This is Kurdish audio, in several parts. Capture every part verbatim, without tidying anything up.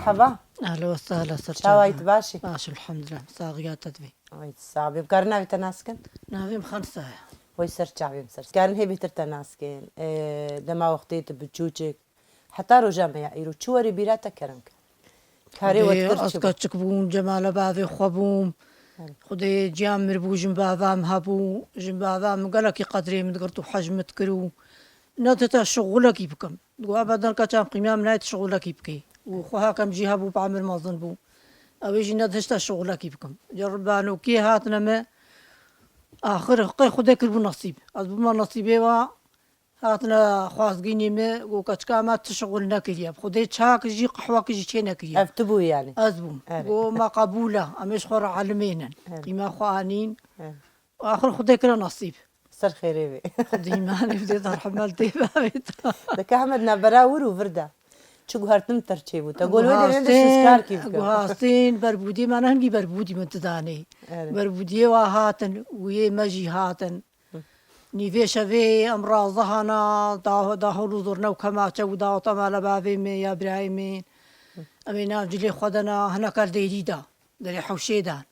Hava, Ehla we sehla, ser çawa yî, çavan. tu baş î? Baş, elhamdulillah. Saxiya te divê. Ay, sax bî. Em karin navê te nas kin? Navê min Xanisa ye. Oy, ser çavê min ser. Karin hê bêhtir te nas kin? Ee, dema wextê tu biçûçik, heta roja me ya îro, çi werî bîra te kerem ke? Karê we Xwedê dikir ez çi bû? keçik bûm, cemala bavê xwe bûm. Belê. Xwedê ciyan min bû, jin bava min hebû. Jin bava min gelekî qedrê min digirt û hej min dikir û nedihta şixulekî bikim. Digo, "Ebeden keça min qîma min nayê tu şixulekî bikî." Û xwe hakem jî hebû, ba min mezin bû. Ew ê jî nedihişta şixulekî bikim. Ca banokê hatine me, axir qey Xwedê kiribû nesîb. Ez bûma nesîbê wa, hatine xwazgînî me, got, "Keçika me tu şixul nekiriye. Xwedê çak jî, qehwek jî çê nekiriye." Ev tu bû yani? Ez bûm. Evet. Got, "Me qebûl e, em ê ji xwe re elimênin." Evet. Qîma xwe anîn. Evet. Axir Xwedê kire nesîb. Ser xêrê vê. Xwedê îmanê bide, derhemel tê bavê te. Deke Ehmed, navbera wir û vir de çi guhertin ter çêbû? Te got wê derê de Guhastên, şûşkarkî bikim. Guhastên berbûdî me ne hingî berbûdî min tu danê. Evet. Berbûdiyê wa hatin, wiyê me jî hatin. Nîvê şevê em razihana, da, da hol û zurne û kemaçe û daweta mala bavê me ya birayê me. Em ê nav cilê xwe de na, hineka li dêrî da, derê hewşê dan.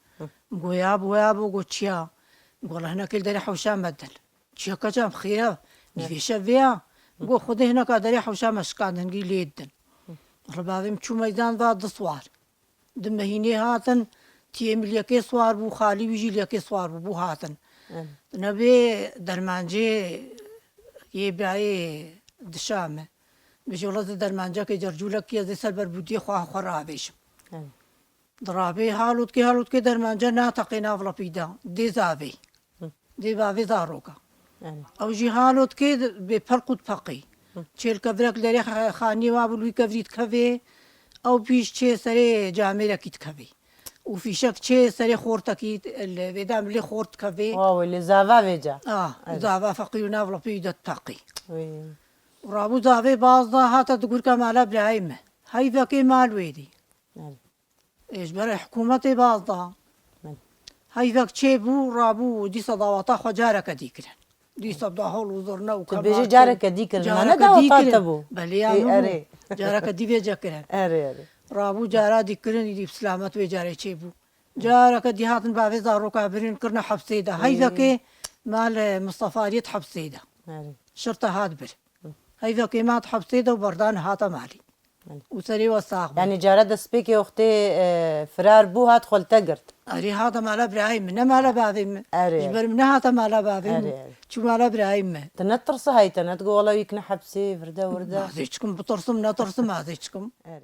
Min got, "Ya bo, ya bo," got, "Çiya?" Min got, "Wela hinekê li derê hewşa me din." "Çiya keça min, xêr e? Nîvê şevê ya?" Min got, "Xwedê hineka derê hewşa me şikand, hingî lê didin." Wela bavê min çû meydan, va du swar. Di mehînê hatin, tiyê min li yekê swar bû, xalî wî jî li yekê swar bû, bû hatin. Evet. Nebê dermancê yê birayê dişa me. Bêje, "Wela ez ê dermancekê cercûlekî, ez ê ser berbûdiyê xwe, xwe ravêjim." Evet. Dirabê halotkê, halotkê dermanca nateqê nav lepî de. Dê zavê. Dê bavê zaroka. Evet. Ew jî halotkê bê pelq û dipeqî. Çêl kevirek derê xa-, xaniyê wa bû, li wî kevirî dikevê. Ew pîş çê serê camêrekî dikevê. Û fîşek çê serê xortekî, li vêda milê xort dikevê. Wa wê lê zava vêca. Ah, Evet. Zava feqîr û nav lepî de dipeqî. Wê. Û rabû zavê baz da, hate digurka mala birayê me. Heyvekê mal wê dî. Evet. Ê, ji ber hikûmetê baz da. Min. Heyvek çêbû, rabû, dîsa daweta xwe careke dî kirin. Dîsa da hol û zurne û Tu kemaçe bêjî û careke dî kirin, ma ne careke dî daweta kirin. Te bû. Belê ya Ê, min bû. Erê. Careke dî vêce kirin. Erê, erê. Rabû cara dî kirin, îdî bi silamet wê carê çêbû. Careke dî hatin bavê zaroka birin kirine hepsê de. Ê. Heyvekê mal Mistefa Ariyet hepsê de. Erê. Şirte hat bir. Heyvekê me hat hepsê de û berdan hate malî. Belê. Û serê we sax be. Yani cara destpêkê wextê, e, firar bû, hat xwe li te girt. Erê, hate mala birayê min, ne mala bavê min. Erê. Ji ber min nehate mala bavê Erê, min. Erê. Çû mala birayê min. Tu netirsa hey te, ne digo wela wî kine hepsê, virde, wirde. Ez ê çikim, bitirsim, netirsim, ez ê çikim. Erê.